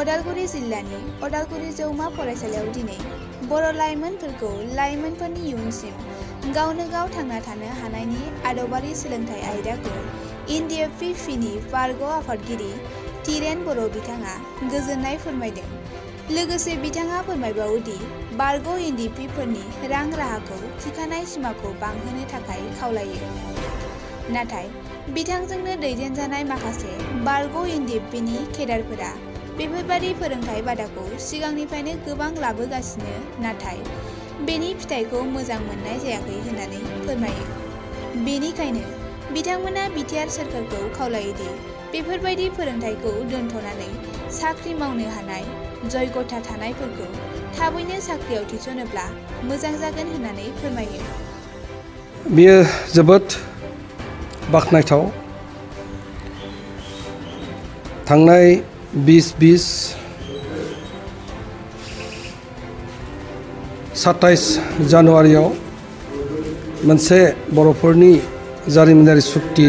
उदालगुरि जिल्लानि उदालगुरि जौमा फरायसालियाव दिनै बर' लाइमोनफोरखौ लाइमोनफोरनि इयुनसिम गावनो गाव थांना थानो हानायनि आदबारि सोलोंथाइ आयदाखौ एनडिएफपिनि बारग' आफादगिरि तिरेन बर' बिथाङा गोजोननाय फोरमायदों। लोगोसे बिथाङा फोरमायबावोदि बारग' एनडिएफपिफोरनि रां राहाखौ थिखानाय सिमाखौ बांहोनो थाखाय खावलायो। नाथाय बिथांजोंनो दैदेनजानाय माखासे बारग' एनडिएफपिनि केडारफोरा बेफोरबादि फोरोंथाइ बादाखौ सिगांनिफ्रायनो गोबां लाबोगासिनो, नाथाय बेनि फिथाइखौ मोजां मोननाय जायाखै होननानै फोरमायो। बेनिखायनो बिथांमोना बिटिआर सोरखारखौ खावलायोदि बेफोरबायदि फोरोंथाइखौ दोनथ'नानै साख्रि मावनो हानाय जयगथा थानायफोरखौ थाबैनो साख्रियाव थिसनोब्ला मोजां जागोन होननानै फोरमायो। बेयो जोबोद बाख्नायथाव। थांनाय 27 जानुवारियाव मोनसे बर'फोरनि जारिमिनारि सुक्ति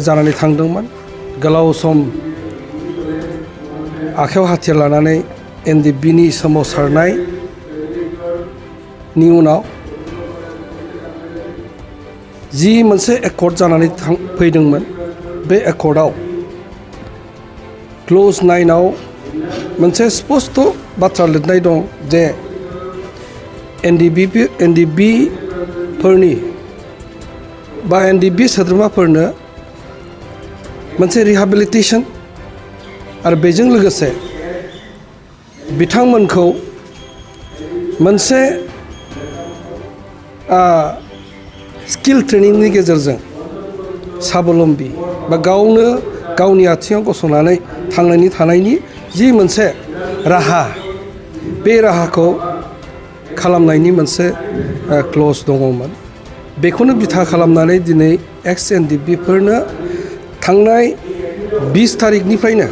जानानै थांदोंमोन। गोलाव सम आखायाव हाथियार लानानै एनडिएफपिनि सोमावसारनायनि उनाव जि मोनसे एकर्ड जानानै फैदोंमोन, बे एकर्डआव क्ल'ज 9 मोनसे स्पष्ट बाथ्रा लिरनाय दं जे एनडिएफपिफोरनि बा एनडिएफपि सोद्रोमाफोरनो मोनसे रिहेबिलिटेसन आरो बेजों लोगोसे बिथांमोनखौ मोनसे स्किल ट्रेनिंनि गेजेरजों साबलम्बी बा गावनो गावनि आथिङाव गसंनानै थांनानै थानायनि जि मोनसे राहा, बे राहाखौ खालामनायनि मोनसे क्ल'ज दङमोन। बेखौनो बिथा खालामनानै दिनै एक्स एनडिएफपिफोरनो थांनाय 20 तारिखनिफ्रायनो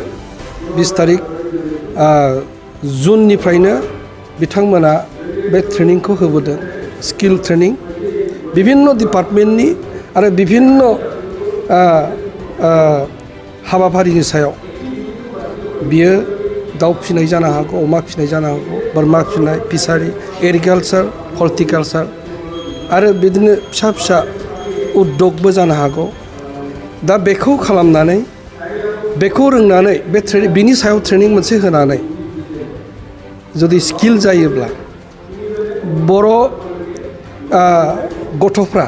20 तारिख जुननिफ्रायनो बिथांमोना बे ट्रेनिंखौ होबोदों। स्किल ट्रेनिं बिभिन्न डिपार्टमेन्टनि आरो बिभिन्न हाबाफारिनि सायाव, बियो दाउ फिसिनाय जानो हागौ, अमा फिसिनाय जानो हागौ, बोरमा फिसिनाय, फिसारि, एग्रिकालचार, हर्टिकालचार आरो बिदिनो फिसा फिसा उद्यगबो जानो हागौ। दा बेखौ खालामनानै, बेखौ रोंनानै, बिनि सायाव ट्रेनिं मोनसे होनानै जुदि स्किल जायोब्ला बर' गथ'फ्रा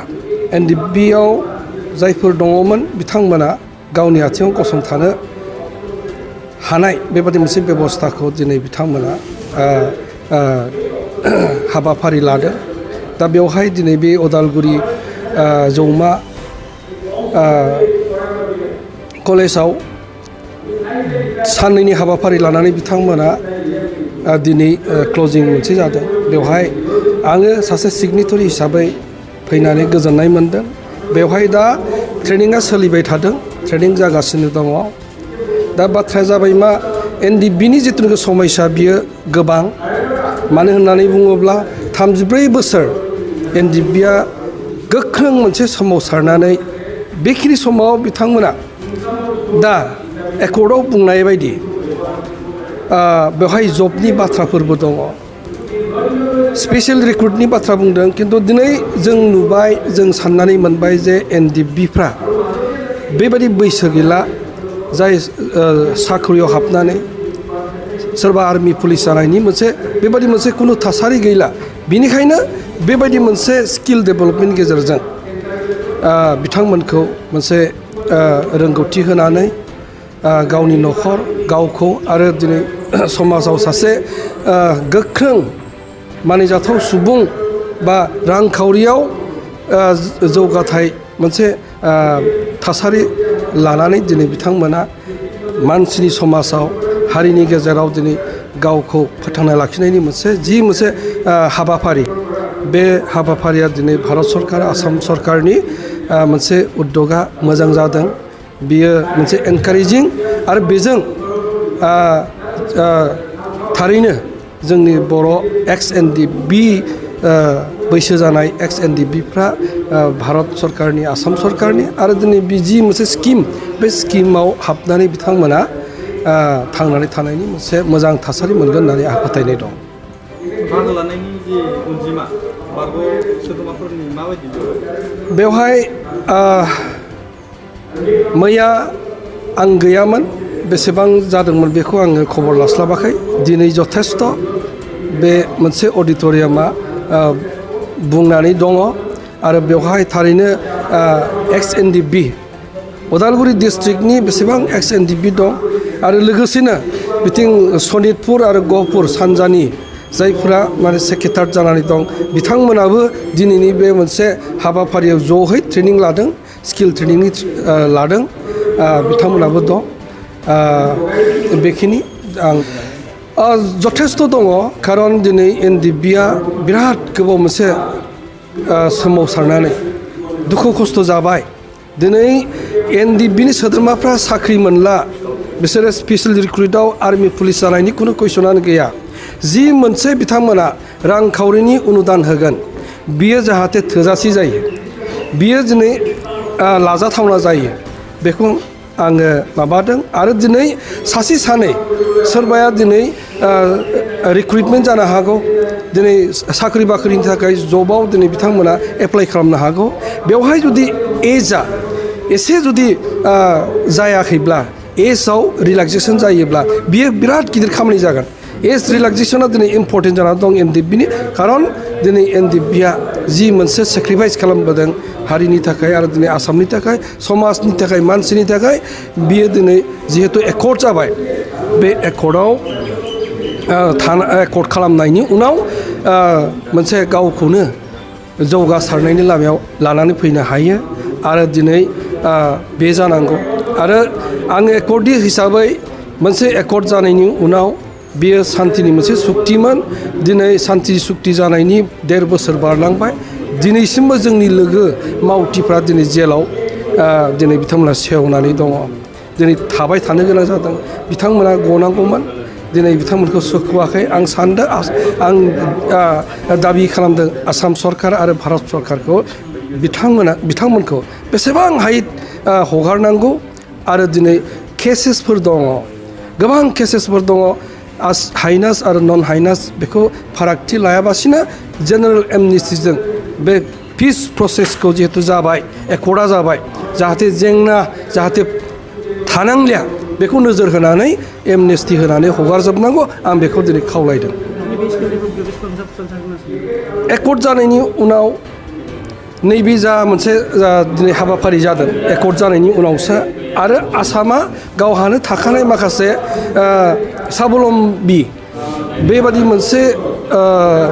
एनडिएफपिआव जायफोर दङमोन बिथांमोना गावनि आथिङाव गसंथानो हानाय बेबादि मोनसे बेबस्थाखौ दिनै बिथांमोना हाबाफारि लादों। दा बेवहाय दिनै बे उदालगुरि जौमा कलेजाव साननैनि हाबाफारि लानानै बिथांमोना दिनै क्लजिं मोनसे जादों। बेवहाय आङो सासे सिगनेटरि हिसाबै फैनानै गोजोननाय मोनदों। बेवहाय दा ट्रेनिंआ सोलिबाय थादों, ट्रेनिं जागासिनो दङ। दा बाथ्राया जाबाय मा, एनडिएफपिनि जिथुनाखि समस्या बियो गोबां। मानो होननानै बुङोब्ला 34 बोसोर एनडिएफपिआ गोख्रों मोनसे सोमावसारनानै बेखिनि समाव बिथांमोना दा एकर्डआव बुंनाय बायदि बेवहाय जबनि बाथ्राफोरबो दङ, स्पेसियेल रिक्रुटनि बाथ्रा बुंदों। खिन्थु दिनै जों नुबाय, जों साननानै मोनबाय जे एनडिएफपिफ्रा बेबायदि बैसो गैला जाय साख्रियाव हाबनानै सोरबा आर्मि पुलिस जानायनि बेबायदि मोनसे खुनु थासारि गैला। बिनिखायनो बेबायदि मोनसे स्किल डेभेलपमेन्टनि गेजेरजों बिथांमोनखौ मोनसे रोंगौथि होनानै गावनि न'खर, गावखौ आरो दिनै समाजाव सासे गोख्रों मानिजाथाव सुबुं बा रांखावरियाव जौगाथाय मोनसे थासारि लानानै दिनै बिथांमोना मानसिनि समाजाव, हारिनि गेजेराव दिनै गावखौ फोथांना लाखिनायनि मोनसे हाबाफारि, बे हाबाफारिया दिनै भारत सरकार, आसाम सरकारनि मोनसे उद्यगा मोजां जादों। बियो मोनसे एनकारेजिं आरो बेजों थारैनो जोंनि बर' एक्स एनडिएफपि बैसो जानाय एक्स एनडिएफपिफ्रा भारत सरकारनि, आसाम सरकारनि आरो दिनै जि मोनसे स्किम, बे स्किमाव हाबनानै बिथांमोना थांनानै थानायनि मोनसे मोजां थासारि मोनगोन होननानै आंहा फोथायनाय दं। बाहागो लानायनि जे अनजिमा बारग' सोद्रोमाफोरनि माबायदि? बेवहाय मैया आं गैयामोन, बेसेबां जादोंमोन बेखौ आङो खबर लास्लाबाखै। दिनै जथेस्थ' बे मोनसे अडिट'रियामा बुंनानै दङ आरो बेवहाय थारैनो एक्स-एनडिपि उदालगुरि डिस्ट्रिक्टनि बेसेबां एक्स-एनडिपि दं आरो लोगोसेनो बिथिं सनितपुर आरो गहपुर सानजानि जायफोरा माने सेक्रेटारि जानानै दं बिथांमोनाबो दिनैनि बे मोनसे हाबाफारियाव ज'है ट्रेनिं लादों, स्किल ट्रेनिं लादों, बिथांमोनाबो दं। बेखिनि आं जथेस्थ' दङ, खारन दिनै एनडिपिआ बिराद गोबाव मोनसे सोमावसारनानै दुखु खस्थ' जाबाय। दिनै एनडिपिनि सोद्रोमाफ्रा साख्रि मोनला, बिसोरो स्पेसियेल रिक्रुइटआव आर्मि पुलिस जानायनि खुनु कुइसनानो गैया। जि मोनसे बिथांमोना रांखावरिनि अनुदान होगोन बियो जाहाथे थोजासे जायो, बियो दिनै लाजाथावना जायो, बेखौ आङो माबादों। आरो दिनै सासे सानै सोरबाया दिनै रिक्रुइटमेन्ट जानो हागौ, दिनै साख्रि बाख्रिनि थाखाय जबाव दिनै बिथांमोना एप्लाइ खालामनो हागौ। बेवहाय जुदि एजआ एसे जुदि जायाखैब्ला, एजआव रिलेक्सेसन जायोब्ला बियो बिराद गिदिर खामानि जागोन। एज रिलेक्सेसना दिनै इम्परटेन्ट जानानै दं एनडिपिनि, खारन दिनै एनडिपिआ जि मोनसे सेक्रिफाइस खालामबोदों हारिनि थाखाय आरो दिनै आसामनि थाखाय, समाजनि थाखाय, मानसिनि थाखाय, बियो दिनै जिहेतु एकर्ड जाबाय, बे एकर्डआव एकर्ड खालामनायनि उनाव मोनसे गावखौनो जौगासारनायनि लामायाव लानानै फैनो हायो आरो दिनै बे जानांगौ। आरो आं एकर्डी हिसाबै मोनसे एकर्ड जानायनि उनाव बेयो सान्तिनि मोनसे सुक्तिमोन। दिनै सान्ति सुक्ति जानायनि 1.5 बोसोर बारलांबाय, दिनैसिमबो जोंनि लोगो मावथिफ्रा दिनै जेलाव दिनै बिथांमोना सेवनानै दङ। दिनै थाबाय थानो गोनां जादों, बिथांमोना गनांगौमोन, दिनै बिथांमोनखौ सोखोआखै। आं सानदों, आं दाबि खालामदों आसाम सरकार आरो भारत सरकारखौ बिथांमोनखौ बेसेबां हाय हगारनांगौ। आरो दिनै केसेसफोर दङ, गोबां केसेसफोर दङ, हाइनास आरो नन हाइनास बेखौ फारागथि लायाबासिनो जेनेरेल एमनेस्टिजों बे पिस प्रसेसखौ जिहेतु जाबाय, एकर्डआ जाबाय, जाहाथे जेंना जाहाथे थानांलिया बेखौ नोजोर होनानै एमनेस्टि होनानै हगारजोबनांगौ, आं बेखौ दिनै खावलायदों। एकर्ड जानायनि उनाव नैबे जा मोनसे दिनै हाबाफारि जादों, एकर्ड जानायनि उनावसो आरो आसामा गावहानो थाखानाय माखासे साबलम्बि बेबादि मोनसे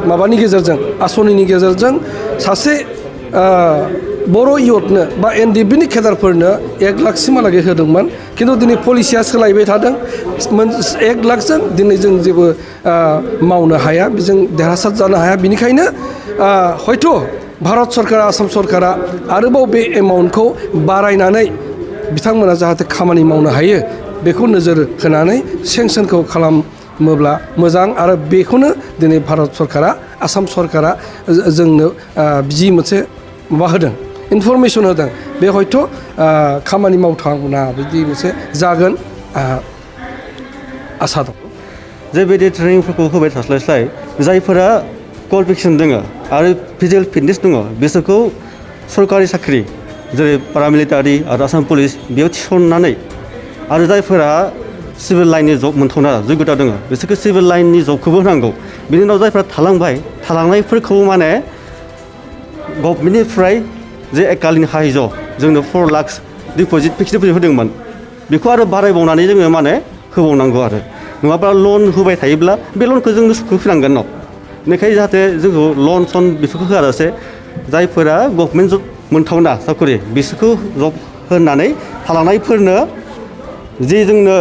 माबानि गेजेरजों, आसनिनि गेजेरजों सासे बर' इयथनो बा एनडिपिनि केडारफोरनो 1 लाखसिमहालागै होदोंमोन। खिन्थु दिनै पलिसिया सोलायबाय थादों, 1 लाखजों दिनै जों जेबो मावनो हाया, बेजों देरहासार जानो हाया। बेनिखायनो हयथ' भारत सरकारा, आसाम सरकारा आरोबाव बे एमाउन्टखौ बारायनानै बिथांमोना जाहाथे खामानि मावनो हायो बेखौ नोजोर होनानै सेंसनखौ खालामोब्ला मोजां। आरो बेखौनो दिनै भारत सरकारा, आसाम सरकारा जोंनो जि मोनसे माबा होदों, इनफरमेसन होदों, बे हयथ' खामानि मावथावना बिदि मोनसे जागोन आसा दं। जे बिदि ट्रेनिंफोरखौ होबाय थास्लायस्लाय जायफोरा क्वालिफिकेसन दङ आरो फिजिकेल फिटनेस दङ बिसोरखौ सरकारि साख्रि जेरै पारामिलिटारि आरो आसाम पुलिस बेयाव थिसननानै आरो जायफोरा सिभिल लाइननि जब मोनथावना जग्यता दङ बिसोरखौ सिभिल लाइननि जबखौबो होनांगौ। बिनि उनाव जायफोरा थालांनायफोरखौ माने गभर्नमेन्टनिफ्राय जे एकालिन हाइज जोंनो 4 लाख डिप'जिट फिक्स डिप'जिट होदोंमोन बेखौ आरो बारायबावनानै जोङो माने होबावनांगौ। आरो नङाब्ला लन होबाय थायोब्ला बे लनखौ जोंनो सुख'फिननांगोन न'। बेनिखायनो जाहाथे जोंखौ लन सन बेफोरखौ होआलासे जायफोरा गभर्नमेन्ट जब मोनथावना साख्रि बिसोरखौ जब होनानै थालांनायफोरनो जे जोंनो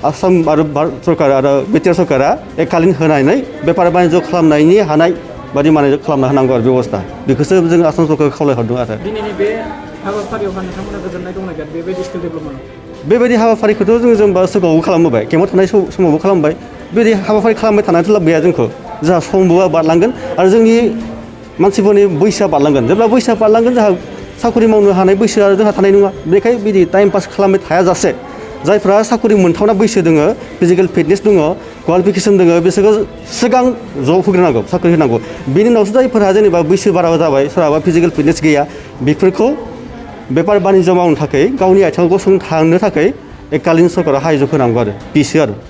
आसाम आरो भारत सरकार आरो बिटिआर सरकारा एकालिन होनानै बेफार बानिज्य खालामनायनि हानाय बादि माने खालामना होनांगौ आरो बेबस्था बेखौसो जों आसाम सरकारखौ खावलायहरदों। आरो दिनैनि बे हाबाफारियावहा नोंथांमोना गोजोननाय दंना गैया बेबायदि स्किल डेभेलपमेन्टआव? बेबायदि हाबाफारिखौथ' जोंबा सिगाङावबो खालामबोबाय, केम्पआव थानाय समावबो खालामबाय। बेबायदि हाबाफारि खालामबाय थानायथ' लाब गैया जोंखौ, जोंहा समबो बारलांगोन आरो जोंनि मानसिफोरनि बैसोआ बारलांगोन। जेब्ला बैसोआ बारलांगोन जोंहा साख्रि मावनो हानाय बैसोआ जोंहा थानाय नङा। बेनिखायनो बिदि टाइम पास खालामबाय थायाजासे जायफ्रा साख्रि मोनथावना बैसो दङ फिजिकेल फिटनेस दङ क्वालिफिकेसन दङ बिसोरखौ सिगां जब होग्रोनांगौ साख्रि होनांगौ बिनि उनावसो जायफोरा जेनेबा बैसो बारा जाबाय सोरहाबा फिजिकेल फिटनेस गैया बेफोरखौ बेफार बानिज्य मावनो थाखाय गावनि आथिङाव गसंथानो थाखाय एकालीन सरकारा साहाय्य होनांगौ आरो बिसो आरो